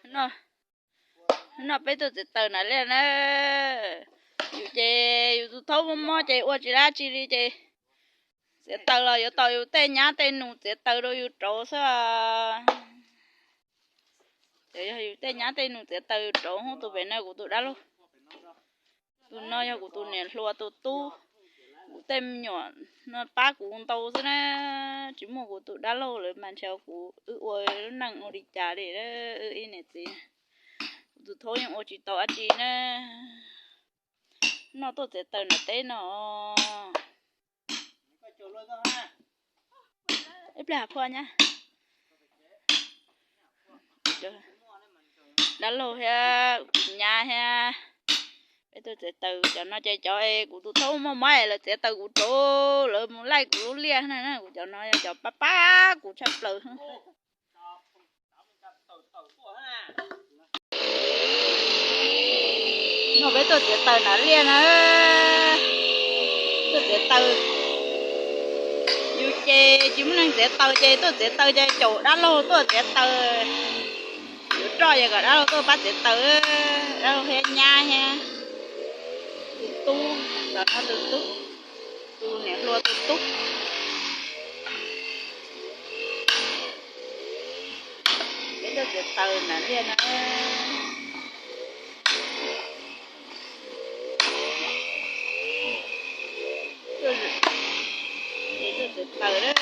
Hnub no peb tuaj txiav taws nas liaj na. Yus ces yus tus thaub mob mob ces ua tsis dab tsi li ces txiav taws los yuav tau yus tej nyab tej nus txiav taws rau yus rauv xwb. Ces yog yus tej nyab tej nus txiav taws yus rauv. Hnub tus pem no kuv tus dab laug, tus no yog kuv tus niam hluas tus tub. Kuv tej me nyuam no pab kuv ntau xwb na, tsis muaj kuv tus dab laug lawm mas ntshe kuv wb ua lub neej ua li cas li. Wb ib niam txiv, kuv tus thaub yeej ua tsis tau dab tsi na. No tuaj txiav taws nram teb no. Ib pliag phua nyab, dab laug thiab nyab thiab. Peb tuaj txiav taws cov no ces cov kuv tus thaub muaj mob es lawv txiav taws kuv rauv, lawv mus laij kuv lub liaj na. Kuv cov no yog cov pab pab kuv tshaj plaws. No peb tuaj txiav taws nas liaj na. Tuaj txiav taws, yus ces tsis muaj neeg txiav taws ces tuaj txiav taws ces caum dab laug tuaj txiav taws. Yuav roj ces kom dab laug tuaj pab txiav taws. Dab laug thiab nyab thiab tus tub, tus tub, tus niam hluas tus tub. Peb tuaj txiav taws nas liaj na. Tuaj txiav taws na.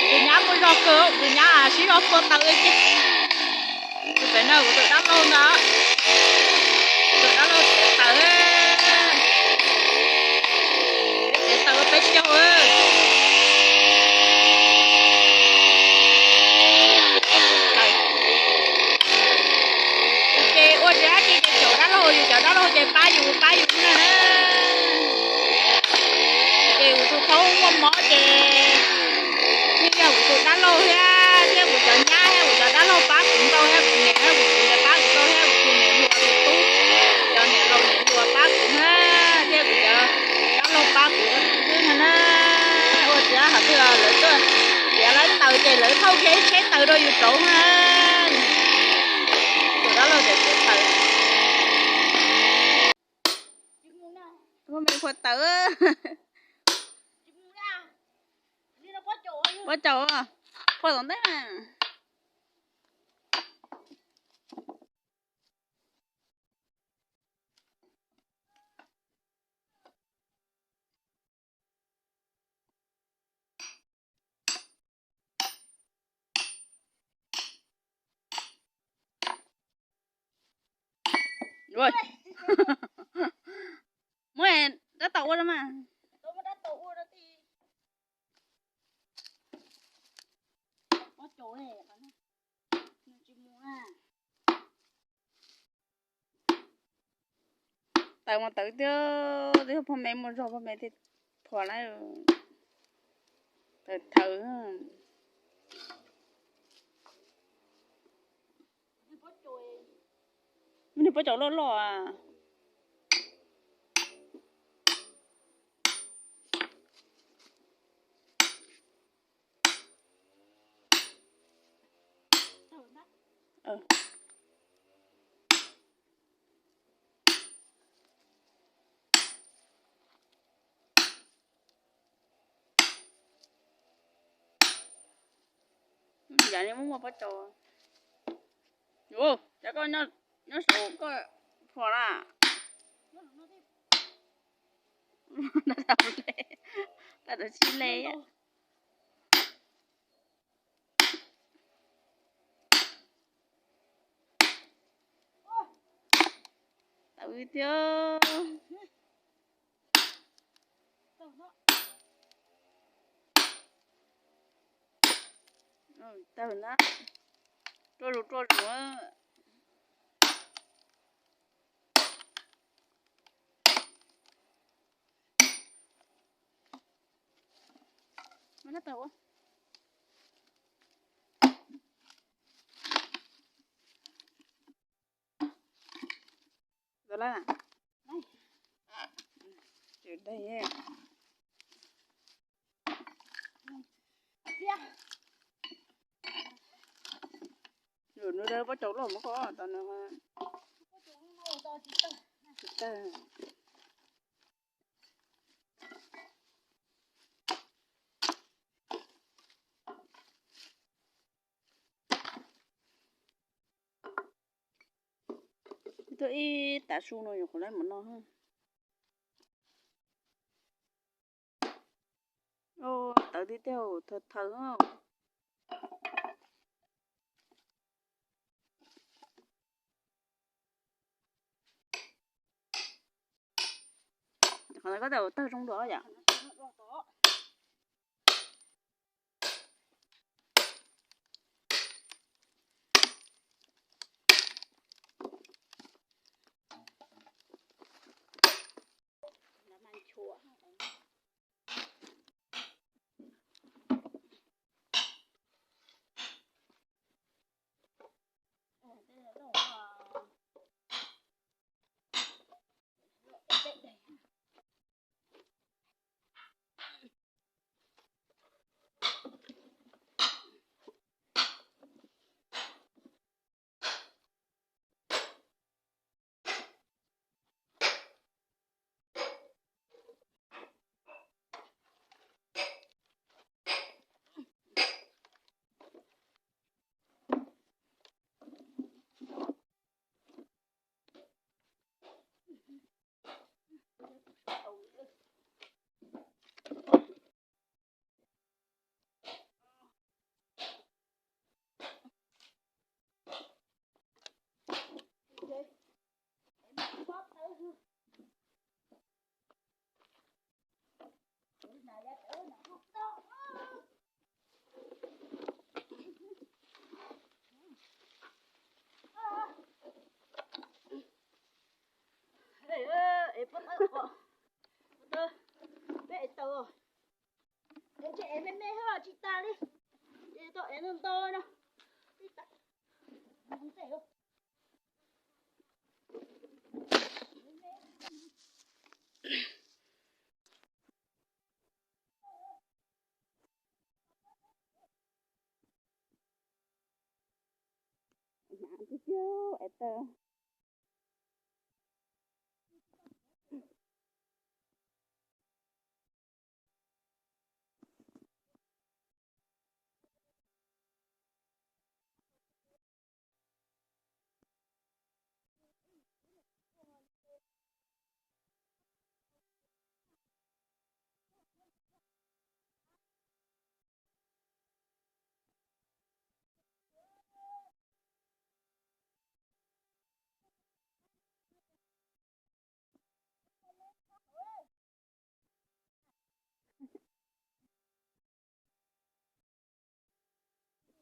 Tus nyab muaj zog kawg, tus nyab sib zog phua taws li ces. Tus pem no kuv tus dab laug ntag. Tus dab laug txiav taws, txiav taws peb caug. Ces ua tsis dab tsi ces caum dab laug, yus cov dab laug ces pab yus pab yus na. Ces kuv tus thaub muaj mob ces yeej yog kuv tus dab laug thiab, thiab kuv cov nyab thiab kuv cov dab laug pab kuv ntau thiab, kuv niam thiab kuv txiv pab kuv ntau thiab, kuv tus niam hluas tus tub, cov niam laus niam hluas pab kuv na, thiab kuv cov dab laug pab kuv xwb ntag na. Ua tsis dab tsi, lawv tuaj txiav lawv taws ces lawv thauj kiag ib tsheb taws rau yus rauv na. Tus dab laug txiav taws. Ua me phua taws. Pob caus, phua tom ntej. Muab rab taus ua rau mas. Taws mas taws tiag, twb yog poj me muaj zog poj me thiaj phua na. Taws thaws. Muaj niag pob caus loj loj. Yam li muaj muaj pob caus. Ua cas koj nyob saum koj phom na. Tab tom sib le. Tawv tiag. Tawg na. Ruaj zus ruaj zus. lawm. Tsis dai. Lwm nws dai pob tsaus loj muab koj tau nws tsis tawg. Tuaj ib tav su no yuav qhuav lawv mus no. Tawv tiag tiag, thawv thawv. Qhov no koj tau tawg zoo dua yom. Peb ev taws, ev tsis ev me me xwb tsis tas li, tau ev ntau ntau no. Hnav tiag tiag es tawg.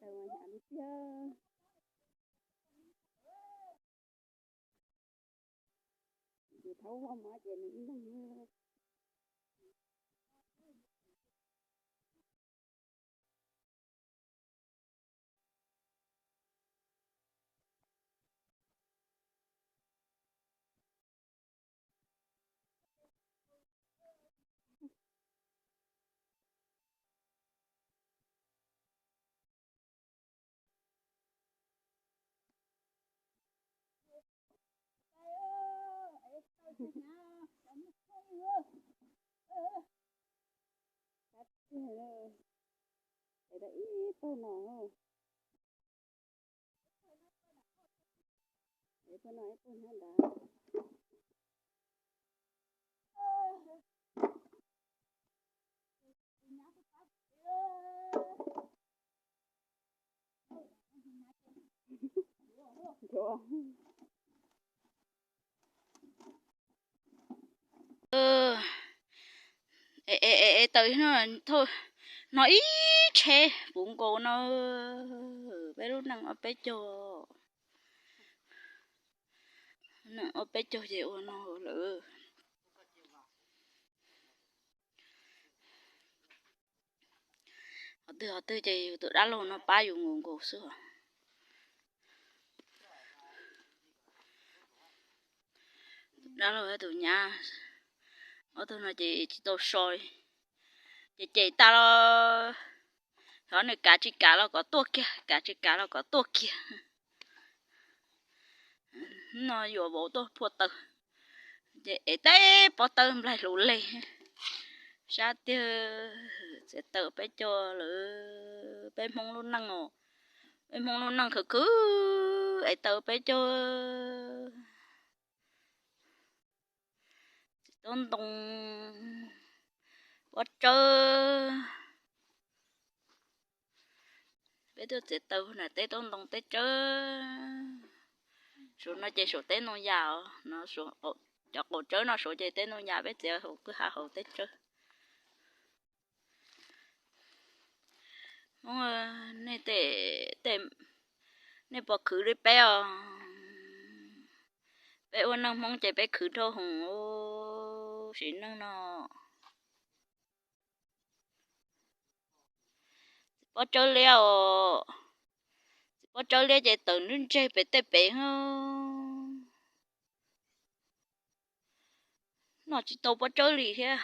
Taws mas hnyav li tiag. Ces thaub voj mov ces nws ib leeg. Es tau ib pawg no, es pawg no ib pawg nyob ntawd. Es taws no, no ib tsheb puv nkaus no, peb lub neej ob peb caug, neej ob peb caug ces ua no lawm. Qhov twg qhov twg ces yus tus dab laug no pab yus nkaus nkaus xwb os. Dab laug tus nyab, ob tug no ces tsis tau so, ces cem tas los, xyov nws kav tsis kav los kom tuaj kiag, kav tsis kav los kom tuaj kiag. No yuav vauv tuaj phua taws, ces ev teb pob tawb nplaig lus leg. Sab tiag, txiav taws peb caug lawm, peb Hmoob lub neej os, peb Hmoob lub neej khwv khwv, ev taws peb caug. Txiv taub ntoo, pob tsawb. Peb tuaj txiav taws na, teb taub ntoo teb tsawb. Suav no ces suav teb ntoo yas os, cov qaum tsawb no suav ces teb ntoo yas, peb txiav hauv kwj ha hauv teb tsawb. Hmoob, nej, nej puas khwv li peb os? Peb ua neej Hmoob ces peb khwv dhau hwv sim neej no. Txiv pob tsawb liab os, txiv pob tsawb liab ces tawm ntseg pem tej pem. Noj tsis tau pob tsawb li thiab.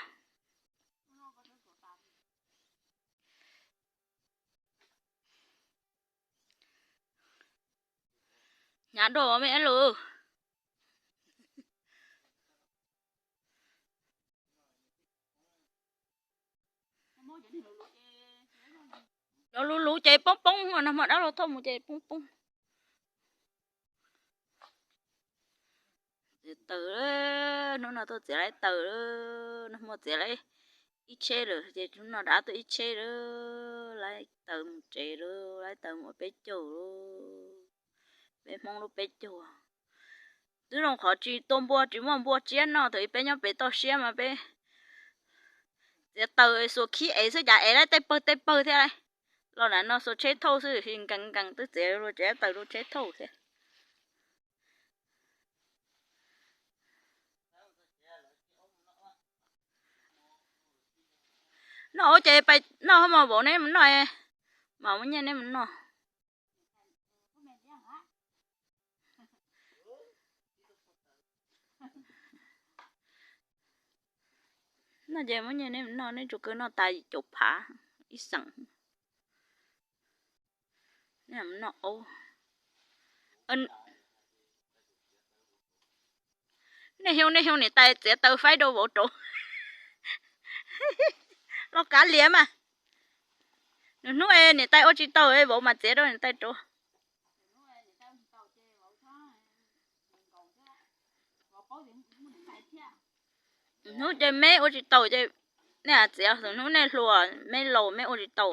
Hnyav dua me lus. Lov luv luv ces poob poob, nag hmo dab laug thauj mus ces poob poob. Txiav taws, hnub no tuaj txiav laib taws, nag hmo txiav laib ib tsheb lawm ces hnub no dab tuaj ib tsheb lawm, laib taws mus tsev lawm, laib taws mus ua peb caug lawm, peb Hmoob lub peb caug. Twb zoo qhov tsis tua npua, tsis muaj npua tsiab noj, thaum ub peb nyob pem toj siab mas peb txiav taws xuas khib ev xwb, cas ev laib tej pawg tej pawg thiab. Los ntawm no xuas tsheb thauj xwb, nkees nkees twb txiav luag tsev taws rau tsheb thauj thiab. Noj ua ces pais noj, hmo vauv neb mus noj, mas muab nyiaj neb mus noj. Noj ces muab nyiaj neb mus noj, neb tsuas kawg noj tas caum phav ib xeem. Noj aub. Nej xyoo, nej xyoo niam tais txiav taws faib rau vauv rauv los kav liam mas. Nws hnub niam tais ua tsis tau, vauv mas txiav rau niam tais rauv. Hnub ces meb ua tsis tau ces nej txiav, hnub nej hluas meb laus meb ua tsis tau.